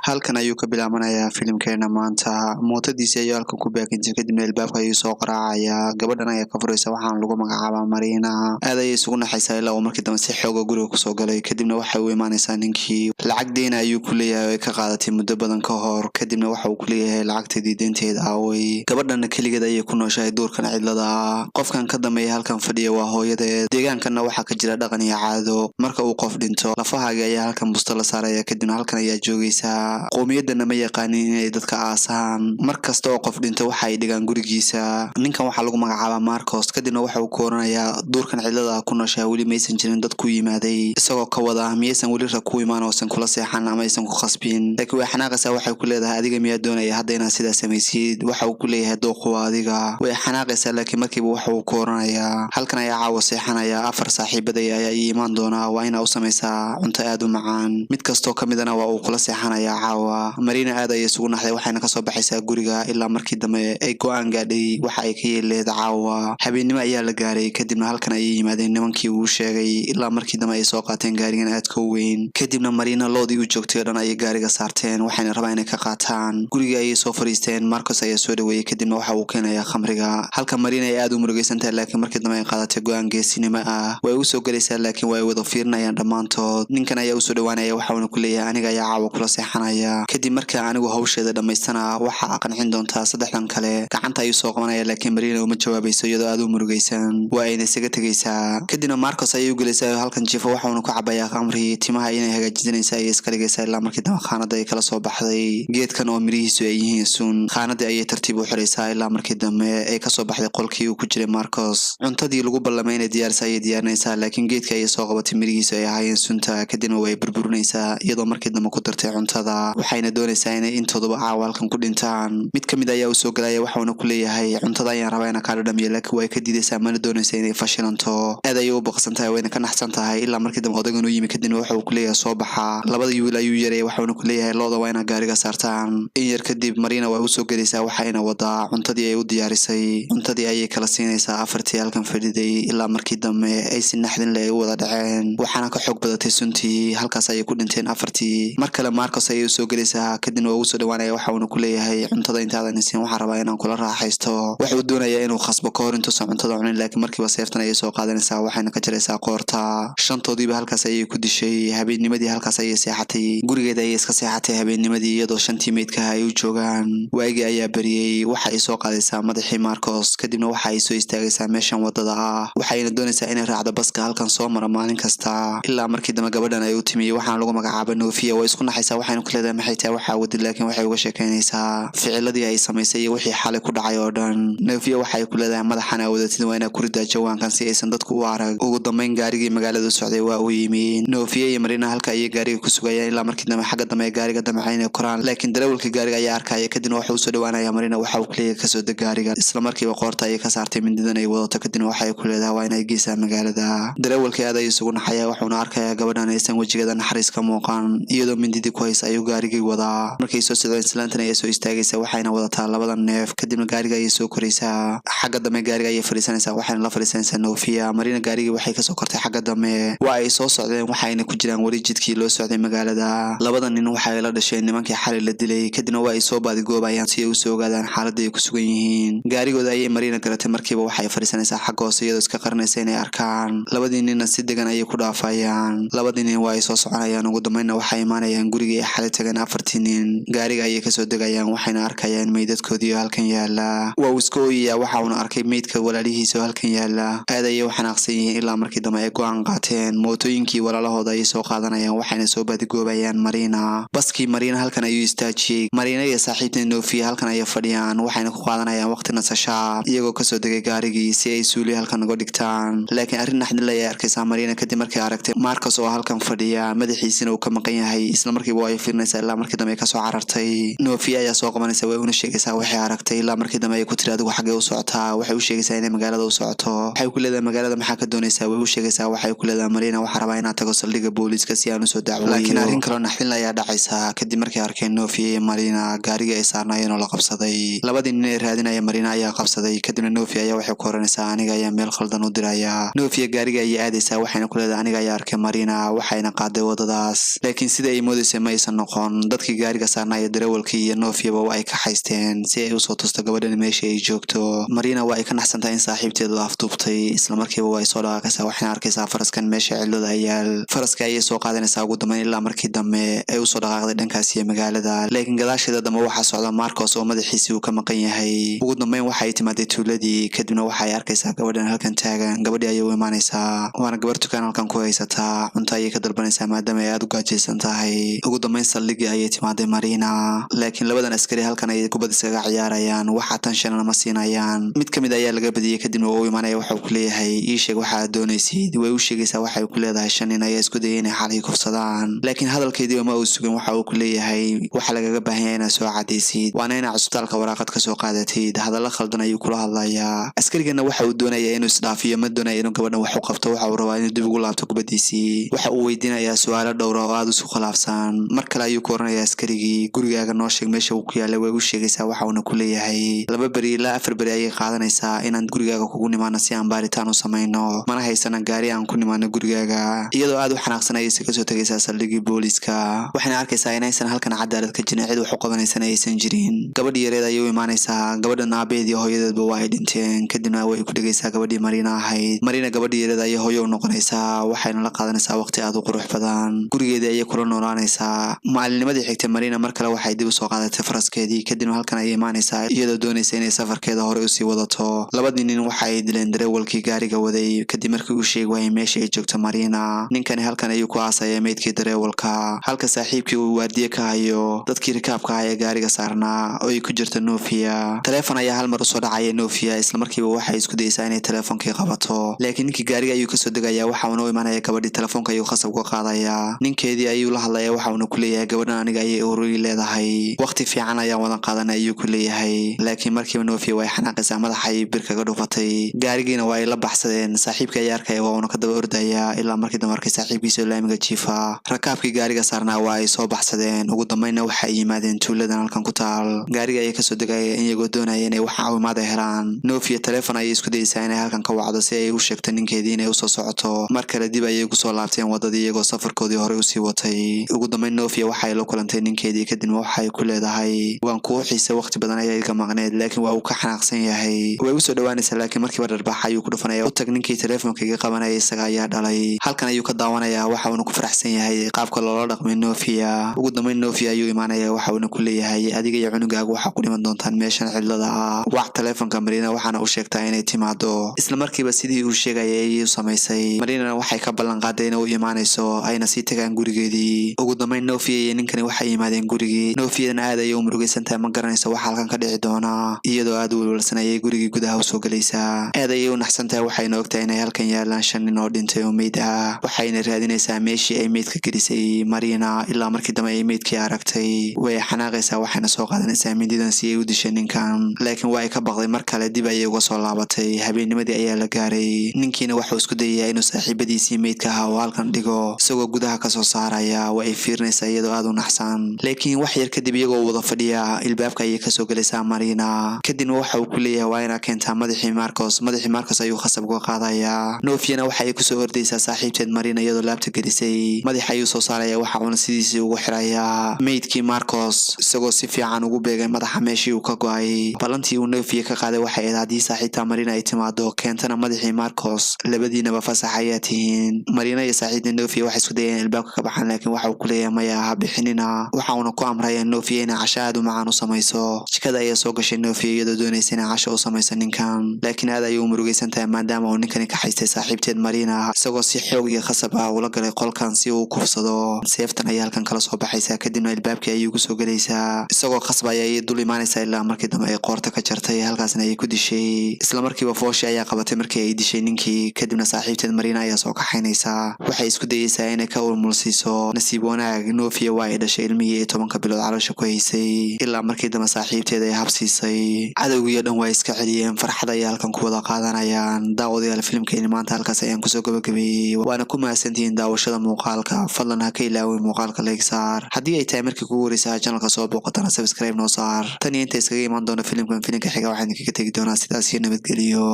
Halkan ayuu ka bilaabanayaa filimkeena maanta. Mootadiisii ayuu halkan ku baakintay, kadibna albaabka ayuu soo qaraacayaa. Gabadhan ayaa ka furaysa, waxaana lagu magacaabaa Marina. Aad ayay isugu naxaysaa ilaa uu markii dambe si xooga guriga kusoo galay. Kadibna waxay u imaanaysaa ninkii. Lacag deyna ayuu ku leeyahay oo ay ka qaadatay muddo badan ka hor. Kadibna waxa uu ku leeyahay lacagteedii deynteed aaway. Gabadhana keligeed ayay ku nooshahay duurkan cidlada ah. Qofkan ka dambeeya halkan fadhiya waa hooyadeed. Deegaankanna waxaa ka jira dhaqan iyo caado: marka uu qof dhinto, lafahaaga ayaa halkan busto la saaraya, kadibna halkan ayaa joogaysaa. Qowmiyadana ma yaqaanin inay dadka aasaan. Mar kasta oo qof dhinto, waxa ay dhigaan gurigiisa. Ninkan waxaa lagu magacaabaa Marcos. Kadibna waxa uu ku oranayaa, "Duurkan cidlada ku nooshahay weli maysan jirin dad ku yimaaday," isagoo ka wada miyaysan weli rag ku imaan oosan kula seexan ama aysan ku khasbin. Laakiin way xanaaqaysaa. Waxay ku leedahay, "Adiga miyaa doonaya hadda inaad sidaa samaysid?" Waxa uu ku leeyahay, "Dooqu waa adiga." Way xanaaqaysaa, laakiin markiiba waxa uu ku oranayaa, "Halkan ayaa caawa seexanaya, afar saaxiibaday ayaa ii imaan doonaa, waa inaa u samaysaa cunto aad u macaan, mid kastoo ka midana waa uu kula seexanayaa caawa." Marina aad ayay isugu naxday, waxayna kasoo baxaysaa guriga ilaa markii dambe ay go'aan gaadhay waxa ay ka yeeleed caawa. Habeennimo ayaa la gaaray. Kadibna halkan ayay yimaadeen nimankii uu sheegay, ilaa markii dambe ay soo qaateen gaarigan aadka u weyn. Kadibna Marina loodii u joogtay oo dhan ayay gaariga saarteen, waxayna rabaan inay ka qaataan. Guriga ayay soo fadhiisteen. Marcos ayaa soo dhaweeyey, kadibna waxa uu keenayaa khamriga, halka Marina ay aad u murugaysan tahay. Laakiin markii dambe ay qaadatay go'aan geesinimo ah. Way u soo gelaysaa, laakiin waa ay wada fiirinayaan dhammaantood. Ninkan ayaa usoo dhawaanaya, waxauna ku leeyahay, "Aniga ayaa caawa kula seexanaya, kadib marka anigu hawsheeda dhammaystana waxa qancin doontaa saddexdan kale." Gacanta ayuu soo qabanaya, laakiin Marina uma jawaabayso iyadoo aad u murugaysan, waa ayna isaga tegaysaa. Kadibna Marcos ayay u gelaysaa oo halkan jiifo, waxauna ku cabayaa khamri. Timaha inay hagaajinaysa ayay iska dhigaysaa ilaa markii dambe khaanada ay kala soo baxday geedkan oo mirihiisu ay yihiin sun. Khaanadii ayay tartiib u xiraysaa ilaa markii dambe ay kasoo baxday qolkii uu ku jiray Marcos. Cuntadii lagu ballamay inay diyaarisa ayay diyaarinaysaa, laakiin geedka ayay soo qabatay mirihiisu ay ahaayeen sunta. Kadibna way burburinaysaa iyadoo markii dambe ku dartay cuntada, waxayna doonaysaa inay intooduba caawa halkan ku dhintaan. Mid ka mid ayaa usoo galaya, waxauna ku leeyahay, "Cuntada ayaan rabaa inaan kaa dhadhamiyo," laakiin way ka diidaysaa, mana doonaysa inay fashilanto. Aad ayay u baqsan tahay, wayna ka naxsan tahay ilaa markii dambe odaygan u yimi. Kadibna waxa uu ku leeyahay, "Soo baxa." Labadii wiil ayuu yaraya, waxauna ku leeyahay, "Looda waa inaad gaariga saartaan." In yar kadib Marina waa usoo gelaysaa, waxayna wadaa cuntadii ay u diyaarisay. Cuntadii ayay kala siinaysaa afartii halkan fadhiday, ilaa markii dambe ay si naxdin leh ay u wada dhaceen, waxaana ka xoog badatay suntii. Halkaas ayay ku dhinteen afartii. Mar kale Marcos ayay usoo gelaysaa, kadibna waa usoo dhawaanaya, waxa uuna ku leeyahay, "Cuntada intaadan isiin waxaan rabaa inaan kula raaxaysto." Wuxuu doonayaa inuu khasbo ka hor intuusan cuntada cunin, laakiin markiiba seeftan ayay soo qaadanaysaa, waxayna ka jaraysaa qoorta. Shantoodiiba halkaas ayay ku dishay. Habeennimadii halkaas ayay seexatay. Gurigeeda ayay iska seexatay habeennimadii iyadoo shantii meydkaha ay u joogaan. Waagii ayaa beriyey. Waxa ay soo qaadaysaa madaxii Marcos, kadibna waxa ay soo istaagaysaa meeshan wadada ah, waxayna doonaysaa inay raacdo baska halkan soo mara maalin kasta, ilaa markii dambe gabadhan ay u timi. Waxaana lagu magacaaba Nofia. Waa isku naxaysaa, waxayna ku leedahay, "Maxay tahay waxaa wadid?" Laakiin waxay uga sheekeynaysaa ficiladii ay samaysay iyo wixii xalay ku dhacay oo dhan. Nofia waxay ku leedahay, "Madaxan aa wadatid waa inaa ku ridaa jawaankan si aysan dadku u arag." Ugu dambeyn gaarigii magaalada u socday waa uu yimi. Nofia iyo Marina halka ayay gaariga ku sugayaan, ilaa markii dambe xagga dambe ee gaariga damca inay koraan, laakiin darawalkii gaariga ayaa arkaya. Kadibna waxa uu soo dhawaanaya Marina, waxa uu ku leeyahay, "Kasoo deg gaariga." Isla markiiba qoorta ayay ka saartay mindidan ay wadato. Kadibna waxay ku leedahay, "Waa inay geysaa magaalada." Darawalkii aad ayuu isugu naxaya, wuxuuna arkayaa gabadhan aysan wejigeeda naxariis ka muuqan. Iyadoo mindidii ku haysa ayuu gaarigii wadaa. Markay soo socdeen, islaantan ayaa soo istaagaysa, waxayna wadataa labada neef. Kadibna gaariga ayay soo koraysaa, xagga dambe gaariga ayay fadhiisanaysaa, waxayna la fadhiisanaysaa Nofia. Marina gaarigii waxay kasoo kortay xagga dambe. Waa ay soo socdeen, waxayna ku jiraan weli jidkii loo socday magaalada. Labada nin waxay la dhasheen nimankii xalay la dilay. Kadibna waa ay soo baadigoobayaan si ay usoo ogaadaan xaaladda ay ku sugan yihiin. Gaarigooda ayay Marina garatay markiiba. Waxay fadhiisanaysaa xagga hoose iyadoo iska qarinaysa inay arkaan. Labadii ninna si degan ayay ku dhaafayaan. Labadii nin waa ay soo soconayaan. Ugu dambeynna waxay imaanayaan gurigii ay xalay tageen afartii nin. Gaariga ayay kasoo degayaan, waxayna arkayaan meydadkoodii oo halkan yaala. Waa uu iska ooyayaa, waxa uuna arkay meydka walaalihiisa oo halkan yaala. Aad ayay u xanaaqsan yihiin, ilaa markii dambe ay go'aan qaateen. Mootooyinkii walaalahooda ayay soo qaadanayaan, waxayna soo baadigoobayaan Marina. Baskii Marina halkan ayuu istaajiyey. Marina iyo saaxiibta Nofia halkan ayay fadhiyaan, waxayna ku qaadanayaan waqti nasashaa iyagoo kasoo degay gaarigii si ay suuli halkan uga dhigtaan. Laakiin arrin naxdin ayay arkaysaa Marina kadib markay aragtay Marcos oo halkan fadhiya, madaxiisina uu ka maqan yahay. Isla markiiba waa ay fiirinaysaa, ilaa markii dambe ay kasoo carartay. Nofia ayaa soo qabanaysa, way una sheegaysaa waxay aragtay, ilaa markii dambe ay ku tiri, "Adigu xaggee u socotaa?" Waxay u sheegaysaa inay magaalada u socoto. Waxay ku leedahay, "Magaalada maxaa ka doonaysaa?" Way u sheegaysaa. Waxay ku leedahay Marina, "Waxaa rabaa inaad tago saldhigga booliiska si aan usoo dacweeyo." Laakiin arrin kaloo naxdin ayaa dhacaysa kadib markay arkeen Nofia iyo Marina gaarigii ay saarnaayeen oo la qabsaday. Labadii nin ee raadinaya Marina ayaa qabsaday. Kadibna Nofia ayaa waxay ku oranaysaa, "Aniga ayaa meel khaldan u diraya." Nofia gaariga ayay aadaysaa, waxayna ku leedahay, "Aniga ayaa arkay Marina, waxayna qaaday wadadaas." Laakiin sida ay moodaysay ma aysan noqon. noqon. Dadkii gaariga saarnaa iyo darawalkii iyo Nofiaba waa ay ka xaysteen si ay usoo tusto gabadhan meesha ay joogto. Marina waa ay ka naxsantahay in saaxiibteed la afduubtay. Islamarkiiba waa ay soo dhaqaaqaysaa, waxayna arkaysaa faraskan meesha cidlada yaal. Faraska ayay soo qaadanaysaa ugu dambeyn, ilaa markii dambe ay usoo dhaqaaqday dhankaas iyo magaalada, laakiin gadaasheeda dambe waxaa socda Marcos oo madaxiisii uu ka maqan yahay. Ugu dambeyn waxa ay timaaday tuuladii, kadibna waxa ay arkaysaa gabadhan halkan taagan. Gabadhii ayay u imaanaysaa, waana gabar dukaan halkan ku haysataa. Cunto ayay ka dalbanaysaa maadaama ay aada u gaajaysan tahay. Ugu dambeyn saldhigii ayay timaaday Marina, laakiin labadan askari halkan ayay kubad iskaga ciyaarayaan, wax attention ma siinayaan. Mid kamid ayaa laga badiyey, kadibna waa u imaanaya. Waxa uu ku leeyahay: "Ii sheeg waxa aad doonaysid." Way u sheegaysaa. Waxay ku leedahay: "Shan nin ayaa isku dayay inay xalay kufsadaan." Laakiin hadalkeedii ma uu sugin. Waxa uu ku leeyahay: "Waxa lagaga baahan yahay inaad soo cadaysid, waana inaad cusbitaalka waraaqad kasoo qaadatid." Hadallo khaldan ayuu kula hadlayaa. Askarigana waxa uu doonayaa inuu isdhaafiyo, ma doonaya inuu gabadhan wax u qabto. Waxa uu rabaa inuu dib ugu laabto kubadiisii. Waxa uu weydiinayaa su-aalo dhowra oo aada isu khilaafsan. Mar kale ayuu ku oranayaa askarigii: "Gurigaaga noo sheeg meesha uu ku yaalay." Way u sheegaysaa. Waxa uuna ku leeyahay: "2 beri ilaa 4 beri ayay qaadanaysaa inaan gurigaaga kugu nimaano si aan baaritaan u samayno, mana haysana gaari aan ku nimaano gurigaaga." Iyadoo aada u xanaaqsan ayayse kasoo tegaysaa saldhigii booliiska, waxayna arkaysaa inaysan halkan cadaalad ka jirin, cid wax u qabanaysana aysan jirin. Gabadhii yareed ayay u imaanaysaa. Gabadhan aabeed iyo hooyadeedba waa ay dhinteen. Kadibna way ku dhegaysaa gabadhii Marina ahayd. Marina gabadhii yareed ayay hooyo u noqonaysaa, waxayna la qaadanaysaa waqti aada u qurux badan. Gurigeedii ayay kula noolaanaysaa. Maalinnimadii xigtay Marina mar kale waxay dib usoo qaadatay faraskeedii, kadibna halkan ayay imaanaysaa iyadoo doonaysa inay safarkeeda hore usii wadato. Labadii nin waxa ay dileen darawalkii gaariga waday kadib markii uu sheegi waayay meesha ay joogto Marina. Ninkani halkan ayuu ku aasaya meydkii darawalka, halka saaxiibkii uu waardiye ka hayo dadkii rikaabka ah ee gaariga saarnaa oo ay ku jirto Nofia. Taleefon ayaa hal mar usoo dhacaya Nofia. Islamarkiiba waxay isku dayeysaa inay taleefonkii qabato, laakiin ninkii gaariga ayuu kasoo degaya. Waxa uuna u imanaya gabadhii, telefoonka ayuu khasab uga qaadayaa. Ninkeedii ayuu la hadlaya. Waxa uuna ku leeyahay: "Gabadhan aniga ayay ururi leedahay, waqti fiican ayaan wadan qaadanay," ayuu ku leeyahay. Laakiin markiiba Nofia way xanaaqaysaa, madaxay bir kaga dhufatay, gaarigiina waa ay la baxsadeen. Saaxiibkii ayaa arkaya, waa uuna ka daba ordayaa, ilaa markii dambe arkay saaxiibkiisa oo laamiga jiifa. Rakaabkii gaariga saarnaa waa ay soo baxsadeen. Ugu dambeynna waxa ay yimaadeen tuuladan halkan ku taal. Gaariga ayay kasoo degaya iyagoo doonaya inay wax caawimaad ay helaan. Nofia telefon ayay isku dayeysaa inay halkan ka wacdo si ay u sheegto ninkeedii inay usoo socoto. Mar kale dib ayay kusoo laabteen wadadii iyagoo safarkoodii horey usii watay. Ugu dambeyn Nofia waxay la kulantay ninkeedii, kadibna waxay ku leedahay: "Waan kuu xiisay, waqti badan ayaa iga maqneed." Laakiin waa uu ka xanaaqsan yahay. Way usoo dhawaanaysaa, laakiin markiiba dharbaax ayuu ku dhufanaya. "U tag ninkii telefoonka iga qabanaya, isaga ayaa dhalay." Halkan ayuu ka daawanayaa. Waxa uuna ku faraxsan yahay qaabka loola dhaqmay Nofia. Ugu dambeyn Nofia ayuu imaanaya. Waxa uuna ku leeyahay: "Adiga iyo cunugaaga waxaa ku dhiman doontaan meeshan cidlada ah. Wac telefoonka Marina, waxaana u sheegtaa inay timaado." Isla markiiba sidii uu sheegayay ayay u samaysay. Marinana waxay ka ballan qaaday inay u imaanayso, ayna sii tagaan gurigeedii. Ugu dambeyn Nofia iyo ninkani waxay yimaadeen gurigii. Nofiana aad ayay u murugaysan tahay, ma garanayso waxa halkan ka dhici doona. Iyadoo aad u welwelsan ayay gurigii gudaha usoo gelaysaa. Aad ayay u naxsan tahay, waxayna ogtahay inay halkan yaalaan shan nin oo dhintay oo meyd ah. Waxayna raadinaysaa meeshii ay meydka gelisay Marina, ilaa markii dambe ay meydkii aragtay. Way xanaaqaysaa, waxayna soo qaadanaysaa mindidan si ay u dishay ninkan, laakiin waa ay ka baqday. Mar kale dib ayay uga soo laabatay. Habeennimadii ayaa la gaaray. Ninkiina waxuu isku dayayaa inuu saaxiibadiisii meydka ahaa oo halkan dhigo, isagoo gudaha kasoo saaraya. Waa ay fiirinaysaa iyadoo aad u naxsan, laakiin wax yar kadib iyagoo wada fadhiya ilbaabka ayay kasoo gelaysaa Marina. Kadibna waxa uu ku leeyahay: "Waa inaa keentaa madaxii Marcos." Madaxii Marcos ayuu khasab uga qaadayaa. Nofiana waxa ay kusoo ordaysaa saaxiibteed Marina iyadoo laabta gelisay. Madax ayuu soo saaraya, waxa uuna sidiisii ugu xirayaa meydkii Marcos, isagoo si fiican ugu beegay madaxa meeshii uu ka go-ay. Ballantii uu Nofia ka qaaday waxay ahayd: "Haddii saaxiibta Marina ay timaado, keentana madaxii Marcos, labadiinaba fasax ayaa tihiin." Marina iyo saaxiibta Nofia waxay isku dayeen albaabka ka baxaan, laakiin waxa uu ku leeyahay: "Maya, ha bixinina." Waxa uuna ku amraya Nofia inay casho aad u macaan u samayso. Jikada ayaa soo gashay Nofia iyadoo doonaysa inay casho u samayso ninkan, laakiin aad ayay u murugaysan tahay maadaama uu ninkani ka haystay saaxiibteed Marina, isagoo si xoog iyo khasab ah ula galay qolkan si uu kufsado. Seeftan ayaa halkan kala soo baxaysaa, kadibna albaabkii ayuu kusoo gelaysaa. Isagoo khasab ayay dul imaanaysaa, ilaa markii dambe ay qoorta ka jartay, halkaasna ayay ku dishay. Isla markiiba fooshi ayaa qabatay markii ay dishay ninkii. Kadibna saaxiibteed Marina ayaa soo kaxaynaysaa. Waxay isku dayeysaa inay ka ulmulsiiso. Nasiib wanaag Nofia waa ay dhashay ilmihii ay 10-ka bilood caloosha ku haysay, ilaa markii dambe saaxiibteed ay habsiisay. Cadowgii dhan waa iska celiyeen, farxad ayay halkan ku wada qaadanayaan. Daawadayaal, filimkeeni maanta halkaas ayaan kusoo gabagabeeyey, waana ku mahadsantihiin daawashada muuqaalka. Fadlan ha ka ilaawin muuqaalka like saar. Haddii ay tahay markii kugu horeysa channelka soo booqatana, subscribe noo saar. Tan iyo inta iskaga imaan doona filimkan filimka xiga, waxaan idinkaga tegi doonaa sidaas iyo nabadgeliyo.